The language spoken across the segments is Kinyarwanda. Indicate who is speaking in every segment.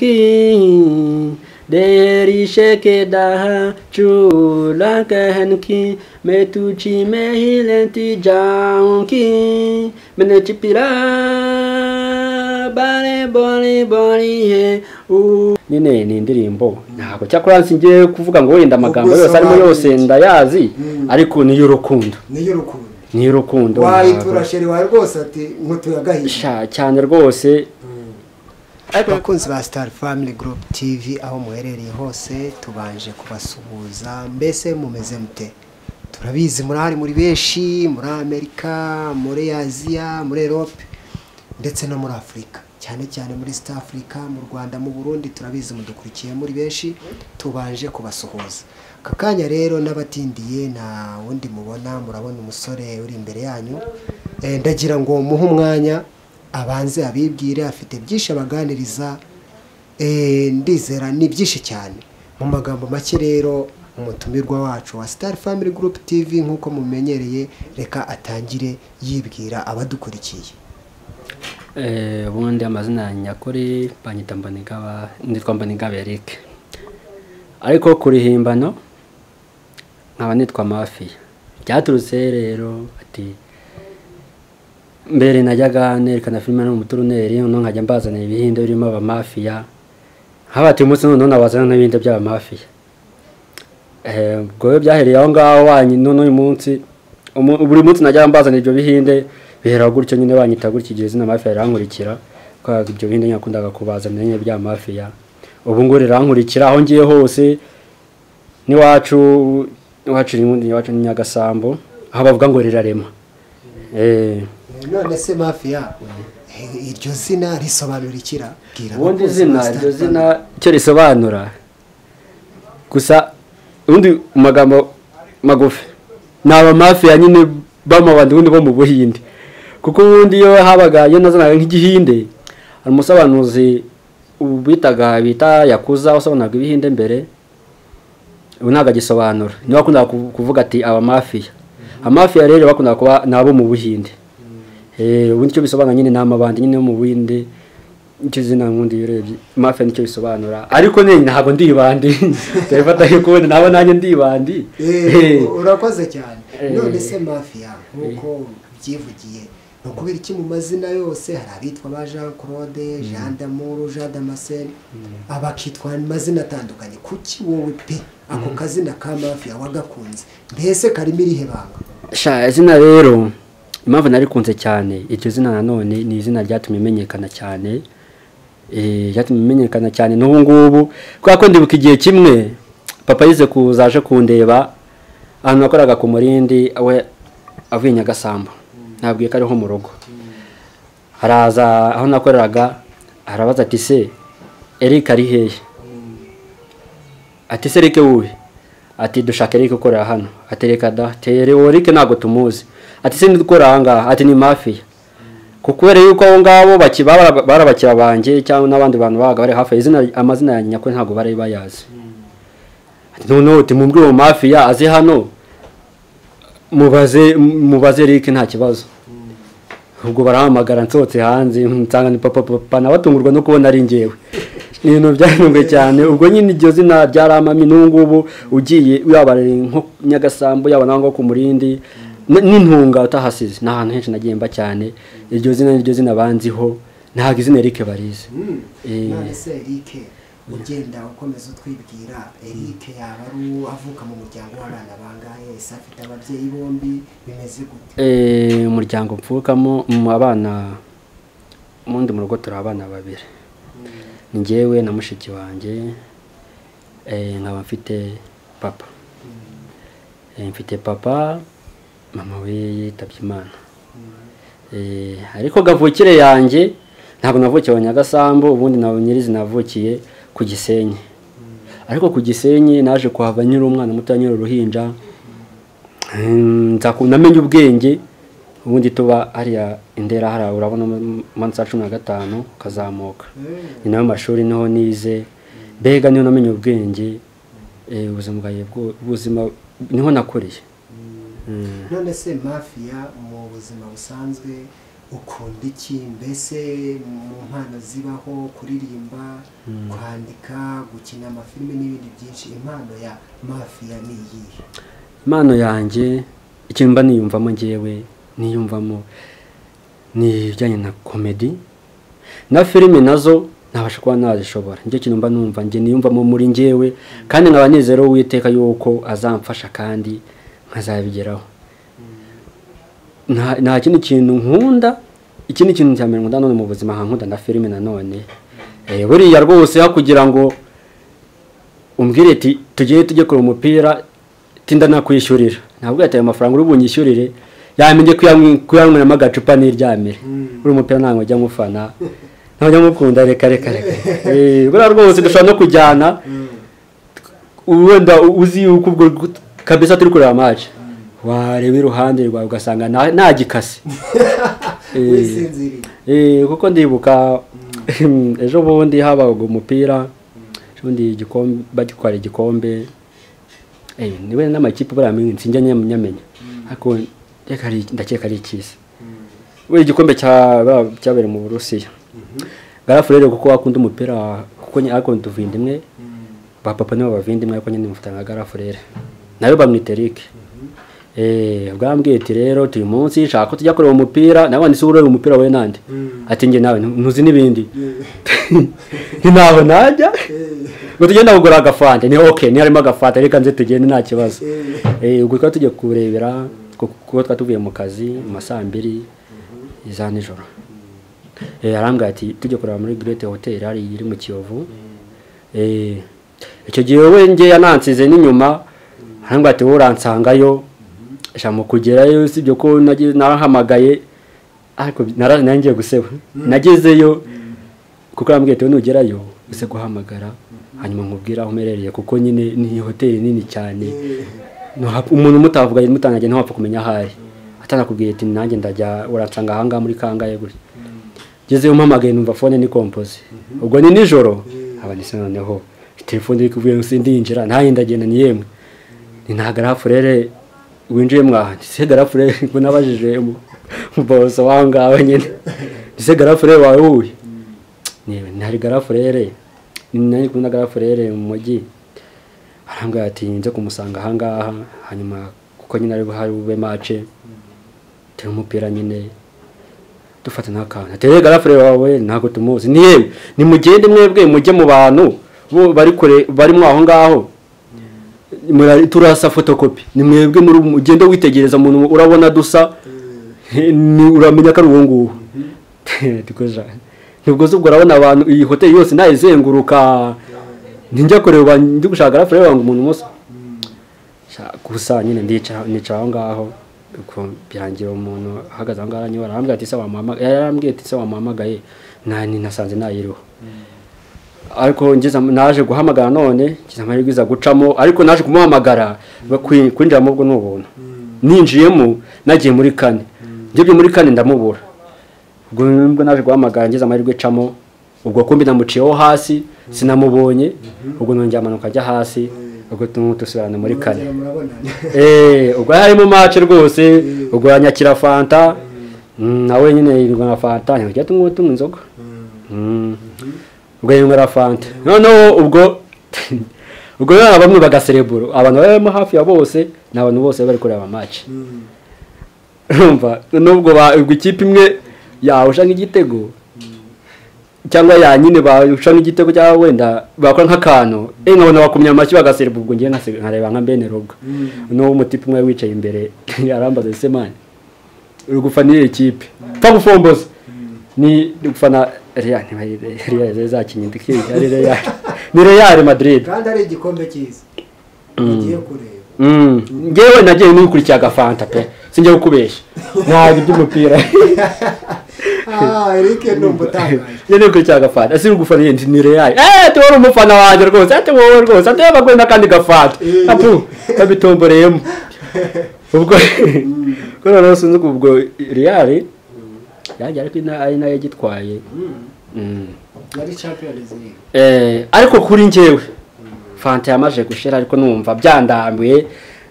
Speaker 1: की देरी के दाहा चूला कहन की मैं तुझी में ही लेती जाऊं की मैंने चिपिरा bare bari bari he. Nyine ni indirimbo ntabwo cyakora nsingiye kuvuga ngo wenda amagambo yose arimo yose ndayazi, ariko ni y'urukundo,
Speaker 2: ni y'urukundo,
Speaker 1: ni y'urukundo.
Speaker 2: Wayitura sheri wawe rwose ati nkutuye agahinda
Speaker 1: cyane rwose.
Speaker 2: Abakunzi ba Star Family Group TV aho muherereye hose tubanje kubasuhuza, mbese mumeze mute? Turabizi murahari muri benshi, muri Amerika, muri Aziya, muri Europe ndetse no muri Afrika, cyane cyane muri East Africa, mu Rwanda, mu Burundi, turabizi mudukurikiye muri benshi, tubanje kubasuhuza. Aka kanya rero n'abatindiye na wundi mubona, murabona umusore uri imbere yanyu, ndagira ngo muhe umwanya abanze abibwire, afite byinshi abaganiriza, ndizera ni byinshi cyane. Mu magambo make rero umutumirwa wacu wa Star Family Group TV nkuko mumenyereye, reka atangire yibwira abadukurikiye.
Speaker 1: Ubundi amazina nyakuri banyita Mbonigaba, nitwa Mbonigaba Eric, ariko kurihimbano nkaba nitwa Mafia. Byaturutse rero ati mbere najyaga nerekana filime no mu turuneri, none nkajya mbazana ibihinde birimo aba mafia, nkabati umunsi none nabazana n'ibindi by'aba mafia. Ubwo byahereye aho ngaho wanyu, none uyu munsi buri munsi najyaga mbazana ibyo bihinde bihera gutyo nyine banyita gutyo, igihe zina mafia irankurikira kwa ibyo bihinde nyakundaga kubazana nyine bya mafia. Ubu ngo rirankurikira aho ngiye hose, niwacu iwacu ni iwacu ni Nyagasambo, aho bavuga ngo rirarema.
Speaker 2: None se Mafia iryo zina risobanura ikira?
Speaker 1: Ubundi zina iryo zina icyo risobanura gusa ubundi magambo magufi ni aba mafia nyine bamabandi ubundi bo mu Buhinde, kuko ubundi iyo habaga iyo nazanaga nk'igihinde hari umusobanuzi bitaga bita Yakuza usobanuraga ibihinde mbere, ubu ntabwo agisobanura, niwe wakundaga kuvuga ati aba mafia. Amafia rero bakundaga kuba nabo mu Buhinde. Ubundi icyo bisobanura nyine n'amabandi nyine yo mu Buhinde, icyo zina nkundi urebye mafia nicyo bisobanura, ariko ne ntabwo ndibandi ndabifata yuko wenda nabo nanjye ndibandi.
Speaker 2: Urakoze cyane. None se Mafia nkuko byivugiye no kubera iki mu mazina yose hari abitwa ba Jean Claude, Jean Damour, Jean Damascene, abakitwa amazina atandukanye, kuki wowe pe ako kazina ka Mafia wagakunze? Mbese karimo irihe banga?
Speaker 1: Sha izina rero impamvu narikunze cyane iryo zina nanone ni izina ryatumye menyekana cyane, ryatumye menyekana cyane n'ubu ngubu, kubera ko ndibuka igihe kimwe papa yize kuzaje kundeba ahantu nakoraga ku Murindi, we avuye Nyagasambo, nabwiye ko ariho mu rugo, haraza aho nakoreraga arabaza ati se Eric ari hehe? Ati se Eric wuhe? Ati dushaka Eric ukorera hano. Ati reka da tere Eric ntabwo tumuzi. Ati se ndukora aha ngaha? Ati ni Mafia. Kuko rero yuko abo ngabo barabakira banje cyangwa n'abandi bantu babaga bari hafi izina amazina yanjye nyakuri ntabwo bari bayazi. Ati none uti mumbwire uwo Mafia aze hano mubaze Eric nta kibazo. Ubwo barahamagara nsohotse hanze nsanga ni papa, papa nabatungurwa no kubona ari ngewe. Ni ibintu byantunguye cyane. Ubwo nyine iryo zina ryaramamye n'ubu ngubu ugiye yaba nko Nyagasambo yaba naho ku Murindi n'intunga utahasize, ni ahantu henshi nagiye mba cyane, iryo zina niryo zina banziho, ntabwo izina Eric barize.
Speaker 2: None se Eric ugenda ukomeza utwibwira, Eric yaba ari avuka mu muryango w'abana bangahe? Ese afite ababyeyi bombi? Bimeze gute?
Speaker 1: Umuryango mvukamo mu abana mundi mu rugo turi abana babiri, ni njyewe na mushiki wanjye, nkaba mfite papa. Mfite papa, mama we yitabye Imana. Ariko gavukire yanjye ntabwo navukiye Nyagasambo, ubundi na nyirizi navukiye ku Gisenyi. Ariko ku Gisenyi naje kuhava nyiri umwana muto nyiri uruhinja, namenye ubwenge ubundi tuba hariya Indera hariya urabona munsi ya 15 kazamuka, ni nayo mashuri niho nize, mbega niho namenye ubwenge, ubuzima bwawe ubuzima niho nakuriye.
Speaker 2: None se Mafia mu buzima busanzwe Ukunda iki mbese mu mpano zibaho? Kuririmba, kwandika, gukina amafilime n'ibindi byinshi. Impano ya Mafia ni iyihe?
Speaker 1: Impano yanjye, ikintu mba niyumvamo, ngewe niyumvamo ni ibijyanye na comedy na filime, nazo ntabasha kuba nazishobora. Nicyo kintu mba numva njye niyumvamo muri njyewe, kandi nkaba nizera Uwiteka yuko azamfasha kandi nkazabigeraho. Nta kindi kintu nkunda. Ikindi kintu cya mbere nkunda none mu buzima, nkunda na filime nanone. Buriya rwose aho kugira ngo umbwire ati tugiye tujye kureba umupira, tinda nakwishyurira, ntabwo ati ayo mafaranga uri bunyishyurire yamenye kuyanyweramo agacupa n'iryamire. Uri umupira ntabwo njya mufana, ntabwo njya mukunda, reka reka reka. Buriya rwose dushobora no kujyana, wenda uzi yuko ubwo kabisa turi kureba match, wareba iruhande rwawe ugasanga nagikase.
Speaker 2: Wisinziriye.
Speaker 1: Kuko ndibuka ejo bundi habaga umupira, ejo bundi igikombe bagitwara igikombe, niwe n'amakipe buriya minsi sinjya nyamenya, ariko reka ndakeka ari ikiza we igikombe cyabereye mu Burusiya. Garafurere kuko akunda umupira, kuko ariko tuvindimwe ba papa nibo bavindimwe, ariko nyine mufata nka Garafurere, nayo bamwita Eric. Bwambwiye ati rero uyu munsi nshaka ko tujya kureba umupira, nawe ni ureba umupira we nande? Ati njye nawe ntuzi n'ibindi, ntaho najya ngo tugenda kugura agafanta. Ni okay, ni harimo agafanta, reka nze tugende nta kibazo. Ubwo twari tugiye kurebera kuko twari tuvuye mu kazi mu ma saa mbiri za nijoro. Arambwira ati tujye kureba muri Great Hotel hari iri mu Kiyovu. Icyo gihe we njye yanansize n'inyuma, arambwira ati wowe uransangayo. Mu kugerayo sibyo ko narahamagaye, ariko ngiye guseba nagezeyo, kuko arambwira ati nugerayo uze guhamagara hanyuma nkubwira aho umerereye, kuko nyine ni hoteli nini cyane, umuntu mutavuganye mutangaje ntiwapfa kumenya aho ari, atanakubwiye ati nanjye ndajya uransanga aha ngaha muri kangahe gutya. Ngezeyo mpamagaye numva phone ni compose, ubwo ni nijoro, aba nise noneho telefone iri kuvuye sindinjira, nanjye ndagenda ni yemwe ni nta Garafurere winjiye mwaha, se Garafurere ngo nabajije umuboso wangawe nyine, se Garafurere wawe uyu niwe ntari Garafurere, nari kumwe na Garafurere mu mujyi. Arambwira ati nze kumusanga aha ngaha, hanyuma kuko nyine ari buhari bube match turi umupira nyine dufata n'akantu. Ati Garafurere wawe ntabwo tumuzi, ni yewe nimugende mwebwe mujye mu bantu bo bari kure barimo aho ngaho, turasa photocopy, ni mwebwe muri mugende witegereza umuntu urabona dusa, ni uramenya ko ari uwo nguwo. Tikoja nubwo ubwo urabona abantu iyi hoteli yose nayizenguruka, ninjya kureba ndi gushaka Garafurere wangu umuntu musa gusa nyine ndicara aho ngaho, uko birangira umuntu ahagaze aho ngaho aranyobora, arambwira ati se wamuhamagaye, yarambwiye ati se wamuhamagaye, nani nasanze nayiriho. Ariko ngeze naje guhamagara none ngize amahirwe iza gucamo, ariko naje kumuhamagara kwinjiramo ubwo n'ubuntu, ninjiyemo nagiye muri kane, ngibyo muri kane ndamubura. Ubwo nibwo naje guhamagara ngize amahirwe icamo, ubwo kumbi namuciyeho hasi sinamubonye, ubwo nongeye amanuka ajya hasi, ubwo tusubirana muri kane. Ubwo harimo match rwose, ubwo yanyakira fanta, nawe nyine yirirwa na fanta, njya tunywa inzoga. Ubwo yinywera fanta. Noneho ubwo bamwe bagaserebura, abantu barimo hafi ya bose ni abantu bose bari kureba match. Urumva nubwo ubwo ikipe imwe yahusha nk'igitego cyangwa ya nyine bahusha nk'igitego cyangwa wenda bakora nk'akantu, nkabona bakumya amashyi bagaserebura, ubwo ngiye nkareba nka Bene Robwa. N'uwo umutipe umwe wicaye imbere arambaza ese man uri gufana iyihe kipe? Pfa gufomboza ni gufana Real, Real zakinye ari Real, ni Real Madrid,
Speaker 2: kandi ari igikombe cyiza ugiye kureba.
Speaker 1: Ngewe nagiye nikurikira agafanta pe, sinjye gukubesha ntabwo iby'umupira.
Speaker 2: Eric numva utangaje.
Speaker 1: Njye nikurikira agafanta, ese uri gufana iyi ni Real? Ati wowe umufana wanjye rwose, ati wowe rwose, ati wowe n'akandi gafanta apu babitomboreyemo. Ubwo ko noneho sinzi ubwo Real yanjye ariko ari nayo yagitwaye.
Speaker 2: Yari Champions League.
Speaker 1: Ariko kuri njyewe fanta yamaje gushira, ariko numva byandambuye,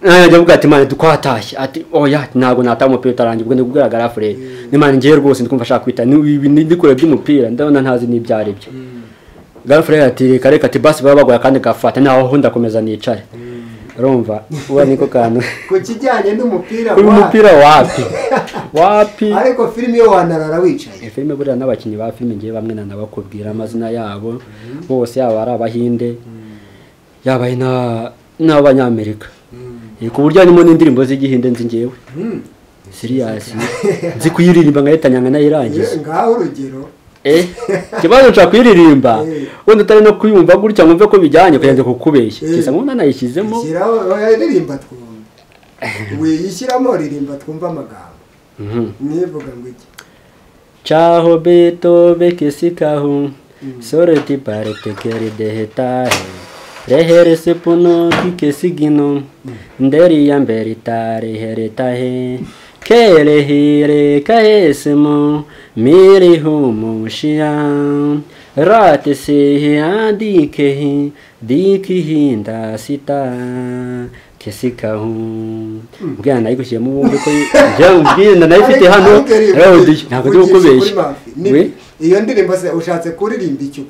Speaker 1: Najya avuga ati man twatashye, ati oya ntabwo nataha umupira utarangiye. Ubwo ndi kubwira garafure ni man ngiye rwose ndikumva ashaka kwita ndikure by'umupira ndabona ntazi n'ibyo ari byo. Garafure ati reka reka, ati basi baba bagoye kandi gafata naho ndakomeza nicare. Urumva uba niko kantu
Speaker 2: ku kijyanye n'umupira
Speaker 1: umupira wapi wapi.
Speaker 2: Ariko filime yo wanarara wicaye.
Speaker 1: Filime buriya n'abakinnyi ba filime ngiye bamwe nanabakubwira amazina yabo bose, yaba ari abahinde yaba ari n'abanyamerika, ku buryo harimo n'indirimbo z'igihinde nzi ngewe serious nzi kuyiririmba nkahita nyanga nayirangiza.
Speaker 2: Ngaho urugero
Speaker 1: ikibazo nshaka kuyiririmba wenda utari no kuyumva gutya ngumve ko bijyanye kugira ngo kukubeshya kisa ngo nanayishyizemo.
Speaker 2: Ririmba twumve, wiyishyiramo ririmba twumve amagambo. Nivuga ngo iki
Speaker 1: chaho beto bekesikahu soreti parete keri dehetahe rehere sepuno kikesigino nderi ya mbere tare heretahe kere hire kahesemo miri humushia rate sehe andikehi dikihinda sita kesikahu. Mbwira nayigushyiramo wumve ko njya mbwira nayifite hano ntabwo ndi kukubeshya.
Speaker 2: Iyo ndirimbo se ushatse kuririmba icyo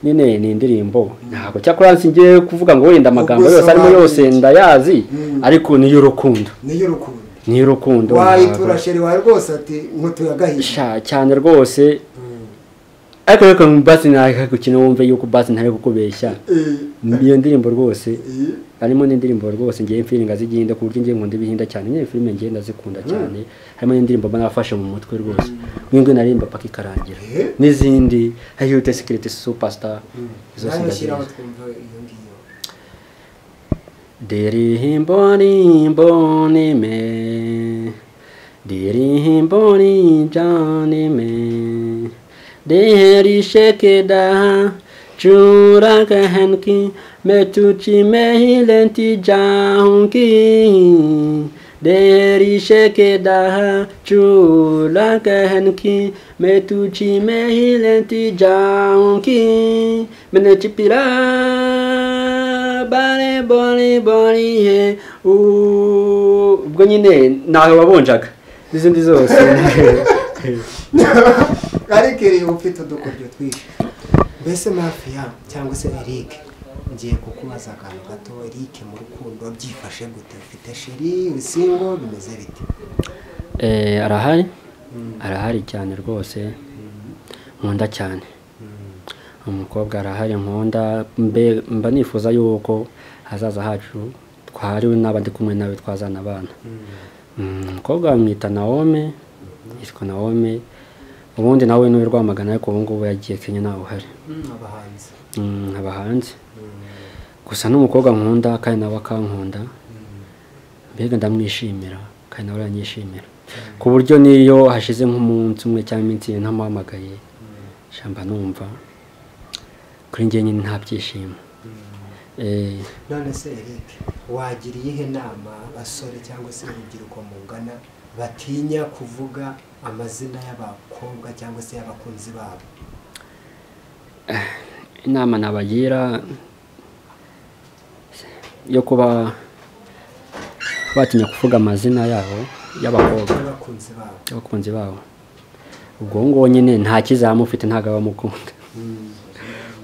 Speaker 1: nyine ni indirimbo ntabwo cyakora nsingiye kuvuga ngo wenda amagambo yose arimo yose ndayazi, ariko ni y'urukundo,
Speaker 2: ni y'urukundo,
Speaker 1: ni y'urukundo.
Speaker 2: Wayitura sheri wawe rwose ati nkutuye agahinda
Speaker 1: cyane rwose. Ariko reka basi nagukina wumve yuko basi ntari kukubeshya. Iyo ndirimbo rwose harimo n'indirimbo rwose ngiye mfiringa zigenda ku buryo ngiye nkunda ibihinda cyane. Nyine filime ngiye ndazikunda cyane, harimo n'indirimbo mba nafashe mu mutwe rwose mwingwe narimba paka ikarangira n'izindi hariyo The Secret Superstar
Speaker 2: zose ndazishyiraho twumva iyo ngiyo.
Speaker 1: Deri himboni mboni me deri himboni jani me deheri shekeda chura kahan ki मैं तुझी में ही लेती जाऊंगी देरी शकेदा चूला कहन की मैं तुझी में ही लेती जाऊंगी मैंने चिपिरा बारे बोली बोली है ubwo nyine nawe wabonjaga n'izindi zose.
Speaker 2: Ariko iri ufite udukoryo twinshi. Mbese Mafia cyangwa se Eric, ngiye kukubaza akantu gato. Eric mu rukundo byifashe gute? Ufite sheri, uri single, bimeze bite?
Speaker 1: Arahari, arahari cyane rwose, nkunda cyane umukobwa arahari nkunda, mba nifuza yuko hazaza hacu twahariwe n'abandi kumwe nawe twazana abana. Umukobwa bamwita Naome, yitwa Naome, ubundi nawe n'uwe Rwamagana ariko ubu ngubu yagiye Kenya nawe uhari.
Speaker 2: Abahanzi.
Speaker 1: Abahanzi. Gusa n'umukobwa nkunda kandi nawe akankunda, mbega ndamwishimira kandi nawe aranyishimira, ku buryo niyo hashize nk'umunsi umwe cyangwa iminsi ibiri ntamuhamagaye shamba numva kuri njye nyine nta byishimo.
Speaker 2: None se Eric, wagira iyihe nama abasore cyangwa se urubyiruko mungana batinya kuvuga amazina y'abakobwa cyangwa se y'abakunzi babo?
Speaker 1: Inama nabagira yo kuba batinya kuvuga amazina yabo y'abakobwa y'abakunzi babo, ubwo ngo nyine nta kizamu ufite ntago abamukunda.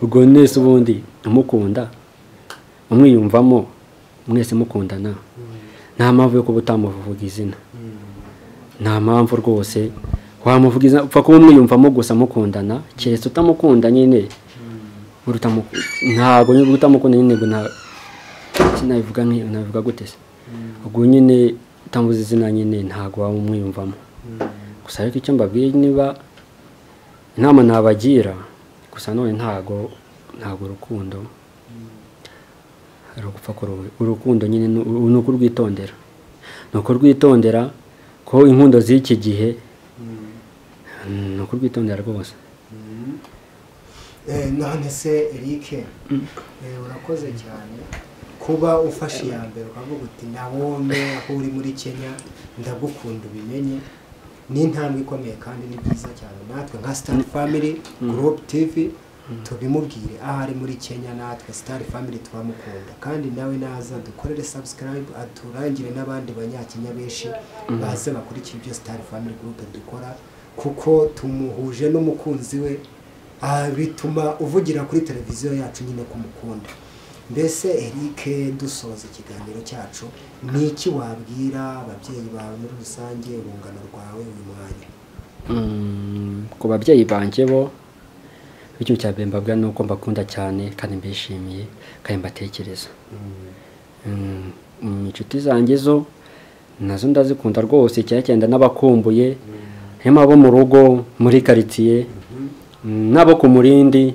Speaker 1: Ubwo nese ubundi umukunda umwiyumvamo mwese mukundana, nta mpamvu yo kuba utamuvuga izina, nta mpamvu rwose wamuvuga izina, upfa kuba umwiyumvamo gusa mukundana. Keretse utamukunda nyine ntabwo niba utamukunda nyine ngo sinabivuga nabivuga gute se, ubwo nyine utamuvuze izina nyine ntabwo waba umwiyumvamo. Gusa ariko icyo mbabwiye niba inama nabagira gusa none ntago urukundo ari ugupfa urukundo nyine ni ukurwitondera, ni ukurwitondera ko inkundo z'iki gihe ni ukurwitondera rwose.
Speaker 2: None se Eric, urakoze cyane kuba ufashe iya mbere ukavuga uti Naome aho uri muri Kenya ndagukunda ubimenye, ni intambwe ikomeye kandi ni byiza cyane. Natwe nka Star Family Group TV Tubimubwire aho ari muri Kenya, natwe Star Family turamukunda, kandi nawe naza dukorere subscribe, aturangire n'abandi banyakenya benshi baze bakurikira ibyo Star Family Group dukora, kuko tumuhuje n'umukunzi we, bituma uvugira kuri televiziyo yacu nyine kumukunda. Mbese Eric, dusoza ikiganiro cyacu, ni iki wabwira ababyeyi bawe muri rusange, urungano rwawe uyu mwanya?
Speaker 1: Ku babyeyi banjye bo, ikintu cya mbere mbabwira ni uko mbakunda cyane kandi mbishimiye kandi mbatekereza. Inshuti zanjye zo nazo ndazikunda rwose, cyane cyane n'abakumbuye, harimo abo mu rugo muri quartier, n'abo ku Murindi.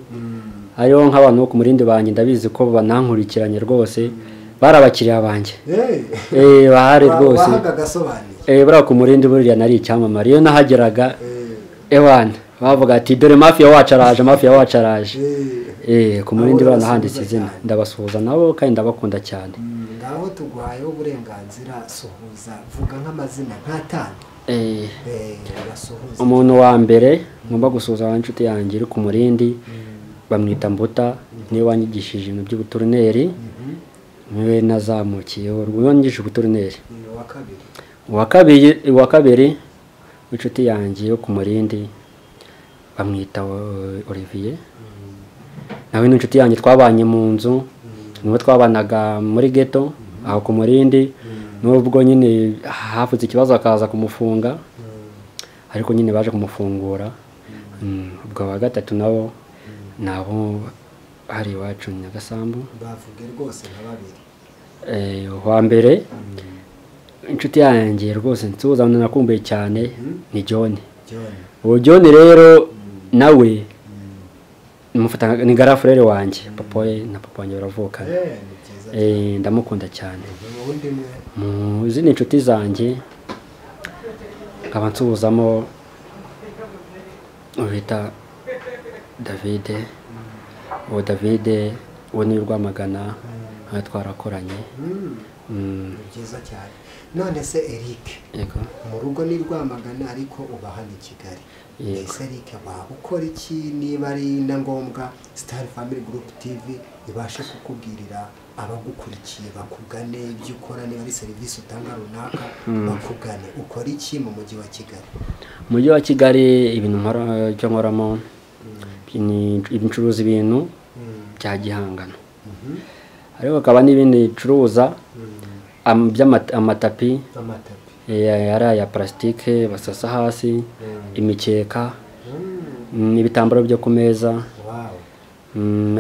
Speaker 1: Hariho nk'abantu bo ku Murindi banjye ndabizi ko banankurikiranye rwose, bari abakiriya banjye. Bahari rwose. Buriya ku Murindi buriya nari icyamamare, iyo nahageraga ewana bavuga ati dore Mafia wacu araje, Mafia wacu araje. Ku Murindi baranahanditse izina, ndabasuhuza nabo kandi ndabakunda cyane.
Speaker 2: Ngaho tuguhayeho uburenganzira, suhuza, vuga nk'amazina nk'atanu.
Speaker 1: Umuntu wa mbere ngomba gusuhuza wa inshuti yanjye iri ku Murindi, bamwita Mbuta, niwe wanyigishije ibintu by'ubutourneri, niwe nazamukiyeho, niwe wanyigishije ubutourneri. Uwa kabiri w'inshuti yanjye yo ku Murindi bamwita Olivier, nawe ni inshuti yanjye twabanye mu nzu, niwe twabanaga muri ghetto aho ku Murindi, nubwo nyine havutse ikibazo akaza kumufunga, ariko nyine baje kumufungura. Ubwo wa gatatu nabo nabo hari iwacu Nyagasambu,
Speaker 2: bavuge rwose nka babiri.
Speaker 1: Wa mbere inshuti yanjye rwose nsuhuza nakumbuye cyane ni John. Uwo John rero nawe mufata ni garafurere wanjye, papa we na papa wanjye baravukana. Ndamukunda cyane. Mu zindi inshuti zanjye nkaba nsuhuzamo bita Davide. Uwo Davide uwo ni Rwamagana, aho twarakoranye.
Speaker 2: Ni byiza cyane. None se Eric, mu rugo ni Rwamagana ariko uba hano i Kigali. Ese Eric waba ukora iki niba ari na ngombwa Star Family Group TV ibashe kukubwirira abagukurikiye bakugane ibyo ukora, niba ari serivisi utanga runaka bakugane, ukora iki mu mujyi wa Kigali?
Speaker 1: Mu mujyi wa Kigali ibintu nkora, icyo nkoramo ni ncuruza ibintu bya gihangano, ariko hakaba n'ibindi ncuruza amatapi, ari aya plastique basasa hasi, imikeka, ibitambaro byo ku meza,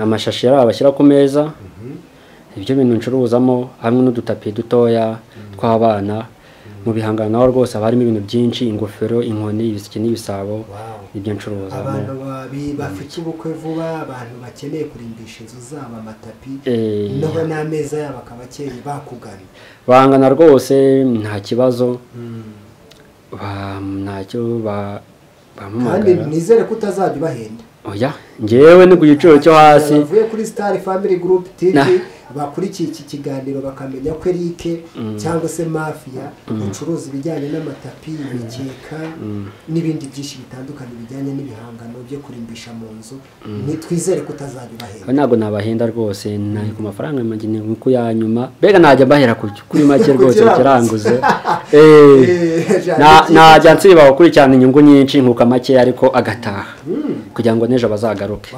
Speaker 1: amashashi yari bashyira ku meza. Ibyo bintu ncuruzamo hamwe n'udutapi dutoya tw'abana. Mu bihangano naho rwose haba harimo ibintu byinshi, ingofero, inkoni, ibiseke n'ibisabo, ibyo ncuruzamo.
Speaker 2: Abantu bafite ubukwe vuba, abantu bakeneye kurimbisha inzu zabo amatapi, naho n'ameza yabo akaba akeye, bakugana.
Speaker 1: Bangana rwose nta kibazo, ntacyo bampamagara.
Speaker 2: Kandi nizere ko utazajya ubahenda.
Speaker 1: Oya, njyewe ni ku giciro cyo hasi.
Speaker 2: Bavuye kuri Star Family Group TV bakurikiye iki kiganiro bakamenya ko Eric cyangwa se Mafia ucuruza ibijyanye n'amatapi, imikeka n'ibindi byinshi bitandukanye bijyanye n'ibihangano byo kurimbisha mu nzu, nitwizere ko utazajya ubahenda.
Speaker 1: Ntabwo nabahenda rwose, nari ku mafaranga make ni ku ya nyuma, mbega najya mbahera kuri make rwose kiranguze. Najya nsiba gukurikirana inyungu nyinshi nkuka make ariko agataha kugira ngo n'ejo bazagaruke.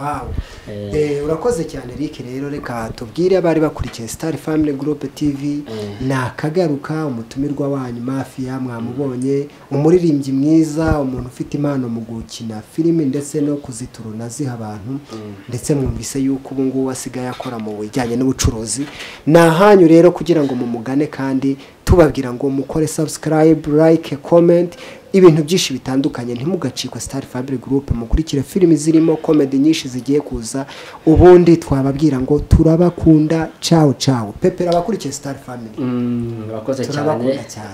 Speaker 2: Urakoze cyane Eric. Rero reka tubwire abari bakurikiye Star Family Group TV nakagaruka umutumirwa wanyu Mafia, mwamubonye, umuririmbyi mwiza, umuntu ufite impano mu gukina filimi ndetse no kuzituruna ziha abantu, ndetse mwumvise yuko ubu ngubu asigaye akora mu bijyanye n'ubucuruzi. Nahanyu rero kugira ngo mumugane, kandi tubabwira ngo mukore subscribe, like, comment, ibintu byinshi bitandukanye. Ntimugacikwe Star Family Group, mukurikire filimi zirimo comedy nyinshi zigiye kuza. Ubundi twababwira ngo turabakunda, ciao ciao. Pepera abakurikiye Star Family.
Speaker 1: Murakoze cyane,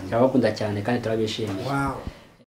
Speaker 1: turabakunda cyane kandi turabishimiye.
Speaker 2: Wow.